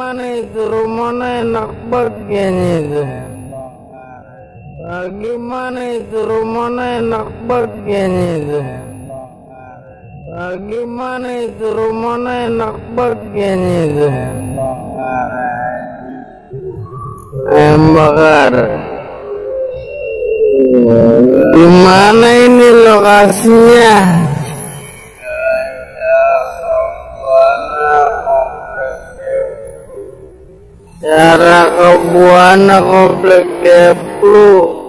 Bagaimana itu rumahnya enak bagiannya itu? Bagaimana itu rumahnya enak bagiannya itu? Bagaimana itu rumahnya enak bagiannya itu? Ayam bakar. Di mana ini lokasinya? Cara ke Buana Komplek Deplu.